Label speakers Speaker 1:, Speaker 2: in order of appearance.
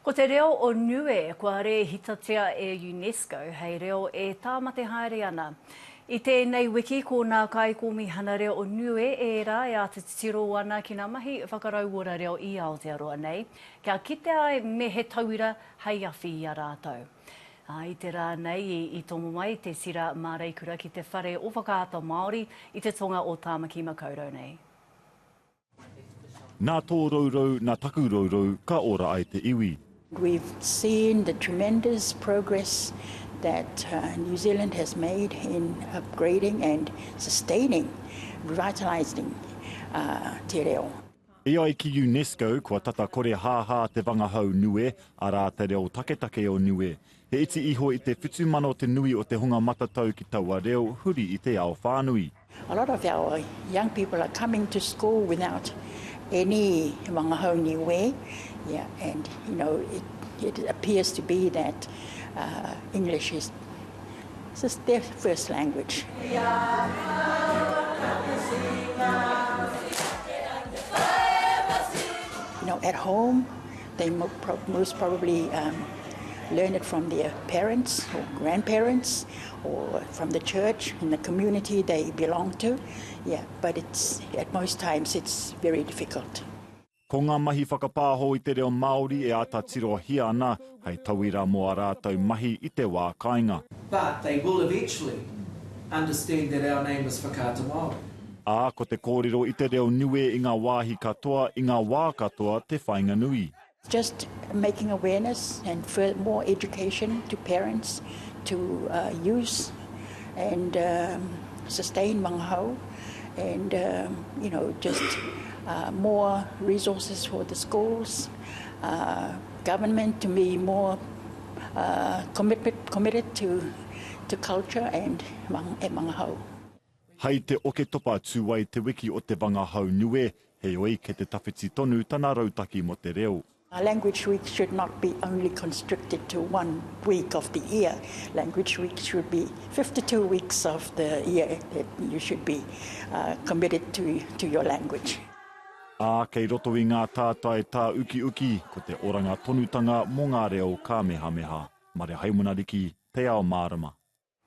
Speaker 1: Ko te reo o Niue kua rēhitatia e UNESCO hei reo e tāmate haere ana. I tēnei wiki ko nā Kaikōmihana Reo o Niue ērā e āta titiro ana ki nā mahi whakarauora reo i Aotearoa nei, kia kitea ai me he tauira hei awhi i a rātou. Ā, i te rā nei i tomo mai te tira māreikura ki te whare o Whakaata Māori i te tonga o Tāmaki Makaurau nei.
Speaker 2: Nā tō rourou, nā taku rourou, ka ora ai te iwi.
Speaker 3: We've seen the tremendous progress that New Zealand has made in upgrading and sustaining, revitalising te reo.
Speaker 2: E ai ki UNESCO, kua tata kore hāhā te vangahau Niue, arā, te reo taketake o Niue. He iti iho i te 7,000 te nui o te hunga matatau ki taua reo huri i te ao whānui.
Speaker 3: A lot of our young people are coming to school without any whangahau Niue, yeah, and you know, it, it appears to be that uh, English is just their first language. You know, at home, they most probably um, learn it from their parents or grandparents or from the church in the community they belong to. Yeah, but it's, at most times it's very difficult.
Speaker 2: Ko ngā mahi whakapāho i te reo Māori e āta tirohia ana hei tauira mō ā rātou mahi i te wā kāinga.
Speaker 4: But they will eventually understand that our name is Whakaata Māori.
Speaker 2: Ā, ko te kōrero i te reo Niue i ngā wāhi katoa, i ngā wā katoa te whāinga nui.
Speaker 3: Just making awareness and more education to parents to uh, use and um, sustain mangahau and um, you know just uh, more resources for the schools, uh, government to be more uh, commitment, committed to, to culture and, and mangahau.
Speaker 2: Hei te Oketopa tū ai te wiki o te Vangahau Niue, heoi kei te tawhiti tonu tana rautaki mō te reo.
Speaker 3: Language Week should not be only constricted to one week of the year. Language Week should be 52 weeks of the year that you should be uh, committed to, to your language.
Speaker 2: Ā, kei roto i ngā tātai tāukiuki, ko te oranga tonutanga mō ngā reo kāmehameha. Mare Haimonariki, Te Ao Mārama.